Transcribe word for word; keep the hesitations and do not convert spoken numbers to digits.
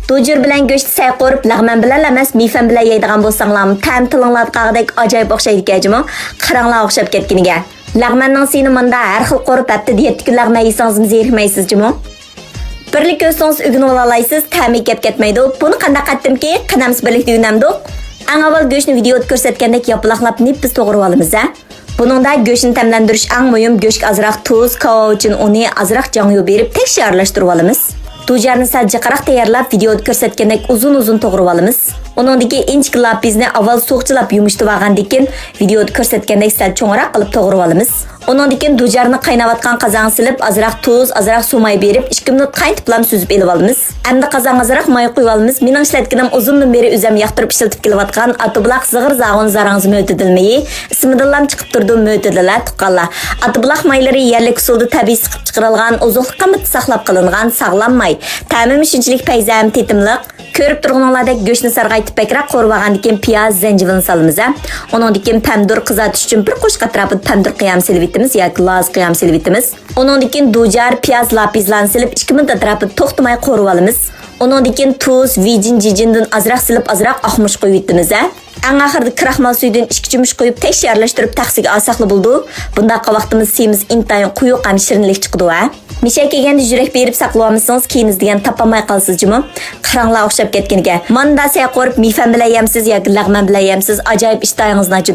دۇجۇر بىلەن گۆشنى سەي قورۇپ، لەغمەن بىلەن ئەمەس، مىفەن بىلەن يەيدىغان بولساڭلارمۇ، تەمى تىلىڭلاردا قالغۇدەك ئاجايىپ ئوخشايدىكەن جۇمۇ. قاراڭلار ئوخشاپ كەتكىنىگە. لەغمەننىڭ سىيىنى مۇندا ھەر خىل قورۇپ، ھەپتىدە يەتتە كۈن لەغمەن يېسىڭىزمۇ زېرىكمەيسىز جۇمۇ. بىرلىكتە ئۆتسىڭىز ئۆگىنىۋالالايسىز، تەمى كەپ كەتمەيدۇ. بۇنى قانداق قىلاتتىمكى؟ قېنى ئەمىسە بىرلىكتە ئۆگىنەمدۇق. ئەڭ ئاۋۋال گۆشنى ۋىدېئودا كۆرسەتكەندەك ياپىلاقلاپ نېپىز توغرىۋالىمىز ھە. بۇنىڭدا گۆشنى تەملەندۈرۈش ئەڭ مۇھىم، گۆشكە ئازراق تۇز، كاۋاۋچىن ئۇنى، ئازراق جاڭيۇ بېرىپ تەكشى ئارىلاشتۇرۇۋالىمىز. دۇجارنى سەل جىقراق تەييارلاپ، ۋىدېئودا كۆرسەتكەندەك ئۇزۇن-ئۇزۇن توغرىۋالىمىز. ئۇنىڭدىن كېيىن ئىنچىكە لاپىزنى ئاۋۋال سۇغا چىلاپ يۇمشىتىۋالغاندىن كېيىن، ۋىدېئودا كۆرسەتكەندەك سەل چوڭراق قىلىپ توغرىۋالىمىز. ئۇنىڭدىن كېيىن دۇجارنى قايناۋاتقان قازانغا سېلىپ، ئازراق تۇز، ئازراق سۇ ماي بېرىپ، ئىككى مىنۇت قاينىتىپلام سۈزۈپ ئېلىۋالىمىز. ئەمدى قازانغا ئازراق ماي قۇيۇۋالىمىز. مېنىڭ ئىشلەتكىنىم ئۇزۇندىن بېرى ئۆزۈم ياقتۇرۇپ ئىشلىتىپ كېلىۋاتقان ئاتىبۇلاق زىغىر زاغۇن زاراڭزا مۆتىدىل مېيى. ئىسمىدىنلام چىقىپ تۇرىدۇ مۆتىدىل ھە، تۇغقانلار. ئاتىبۇلاق مايلىرى يەرلىك ئۇسۇلدا تەبىئىي سىقىپ چىقىرىلغان، ئوزۇقلۇق قىممىتى ساقلاپ قېلىنغان ساغلام ماي. تەمىمۇ شۇنچىلىك پەيزى ھەم تېتىملىق. كۆرۈپ تۇرغىنىڭلاردەك گۆشنى سارغايتىپ بەكرەك قورۇۋالغاندىن كېيىن پىياز، زەنجىۋىلنى سالىمىز ھە. ئۇنىڭدىن كېيىن پەمىدۇر قىزارتىش ئۈچۈن بىر قوشۇق ئەتراپىدا پەمىدۇر قىيامى سېلىۋېتىمىز ياكى لازا قىيامى سېلىۋېتىمىز. ئۇنىڭدىن كېيىن دۇجار، پىياز، لاپىزلارنى سېلىپ ئىككى مىنۇت ئەتراپىدا توختىماي قورۇۋالىمىز. ئۇنىڭدىن كېيىن تۇز، ۋىجىن، جىجىندىن ئازراق سېلىپ ئازراق ئاقمۇچ قويۇۋېتىمىز ھە. ئەڭ ئاخىرىدا كراخمال سۈيىدىن ئىككى چۆمۈچ قۇيۇپ تەكشى ئارىلاشتۇرۇپ تەخسىگە ئالساقلا بولىدۇ. بۇنداق قىلغان ۋاقتىمىزدا سىيىمىز ئىنتايىن قويۇق ھەم شىرىنلىك چىقىدۇ ھە. مىشە كىيگەندە يۈرەك بېرىپ ساقلىۋالمىسىڭىز، كىيىنىز دېگەن تاپالماي قالىسىز جۇمۇ. قاراڭلار ئوخشاپ كەتكىنىگە. ماندا سەي قورۇپ مىفەن بىلەن يەمسىز ياكى لەغمەن بىلەن يەمسىز، ئاجايىپ ئىشتىھاڭىزنى ئاچىدۇ.